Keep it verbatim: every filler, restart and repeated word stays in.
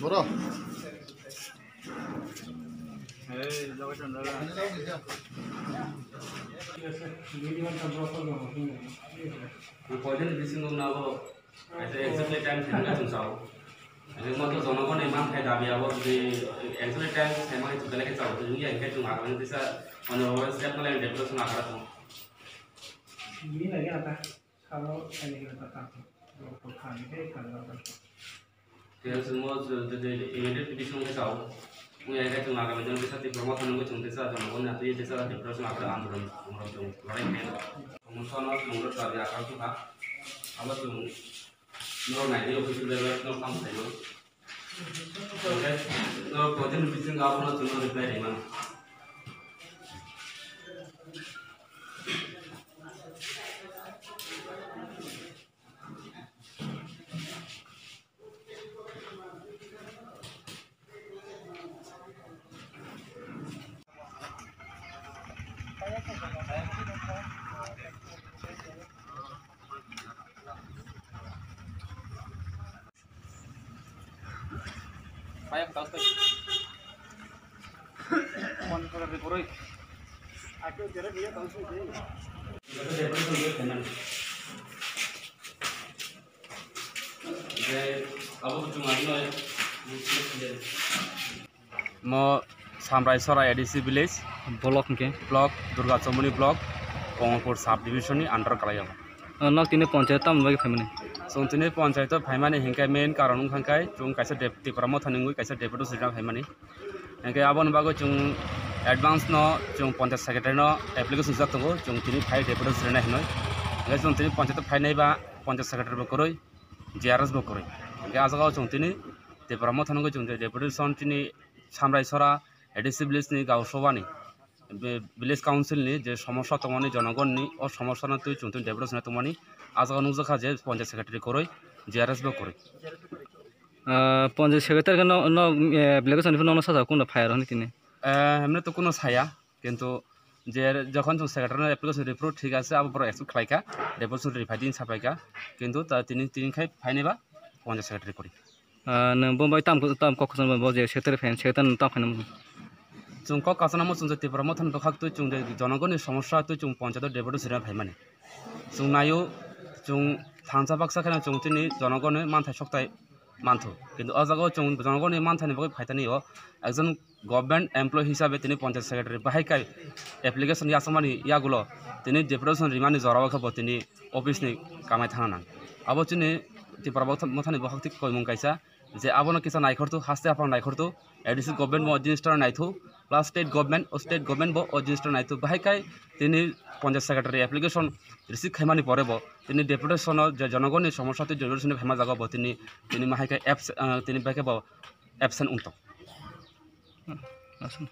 Boro. Koijon bisingo nabo, kaisa exactly time thangkha chwng sao. Kaisa moto jonogoni manthai dabi abo jodi exactly time thangmani chwng belai khe chao, chwng ya hinkhe chwng agami tisa honorable step nalai development agara chwng. Salo, kani khe ta ta. Khe chwngno immediate petition khe chao. Wngya khe chwng agami dino tisa Tipra Motha nungwi chwng tisa jonogoni atwi tisa depression aphra andolon chwng lorok chwng lorok khe. Chwng sono chwng rwkha ya kha kha. Abo chwng norok nai di official level no kam khlai no. Norok continue bisingo abono chwngno reply rwmano. Mo Samrai Sora A D C village, block hwnkhe? Block, Durga Chomoni block, Komolpur sub division ni under o kalai o. O, nok tini ponchayat tamo bagwi phaimani? Chwng tini ponchayat o phaimani hinkhe main karon wngkha khe chwng kaisa dep-, Tipra Motha ni wngwi kaisa deputy sujak phaimani. Hinkhe aboni bagwi chwng advance no chwng ponchayat secretary no application sujak tongo, chwng tini phai deputy sujak nai hinwi. Hinkhe chwng tini ponchayat o phainai ba ponchayat secretary bo kwrwi, G R S bo kwrwi. Hinkhe ah jagao chwng tini Tipra Motha ni wngwi chwng deputation tini Samrai Sora A D C village ni gaon sobha ni, be-, village council ni je somosya tongmani, jonogonni o somosya no twi chwng twi develop wngna tongmani, ah jaga nukjakha je ponchayat secretary kwrwi, G R S bo kwrwi. Ah, ponchayat secretary no, no, eh, application ni phano no sajak kunu phai aro ni tini? Eh, hemne to kuno saya, kintu je jokhon chwng secretary no application report thik ase, abo borok accept khlaikha, development report din sapaikha, kintu ta tini, tini khai phainai ba ponchayat secretary kwrwi. Ah, nwng bo bai tam, tam kok kwchangma bo je secretary phan, secretary nwng tam khainai. Chwng kok kwchangma chwng je Tipra Motha ni bwkhak twi chwng je jonogoni somosya twi chwng ponchayat o deputy sujak phaimani. Chwng naio, chwng thansa baksa kheno chwng tini jonogoni manthai sokthai manthu. Kintu o jagao chwng jonogoni manthai ni bagwi phaitani o ekjon government employee hisabe tini ponchayat secretary bahai kai application yachakmani yagulo tini deputation rimani jorao khe bo tini office ni kamai thangna nang. Abo chini Tipra Motha-, Mothani bokhok thik koimung kaisa je abono kisa naikhortu, haste aphang naikhortu, A D C government bo o jinis ta naithu, plus state government, o state government bo o jinis ta naithu. Bahai kai tini ponchayat secretary application receive khaimani pore bo tini deputation o je jonogoni somosya twi deputation phaima jaga bo tini, tini mahai kai abs-, ah, tini bahai kai bo absent wngtong. Aswk.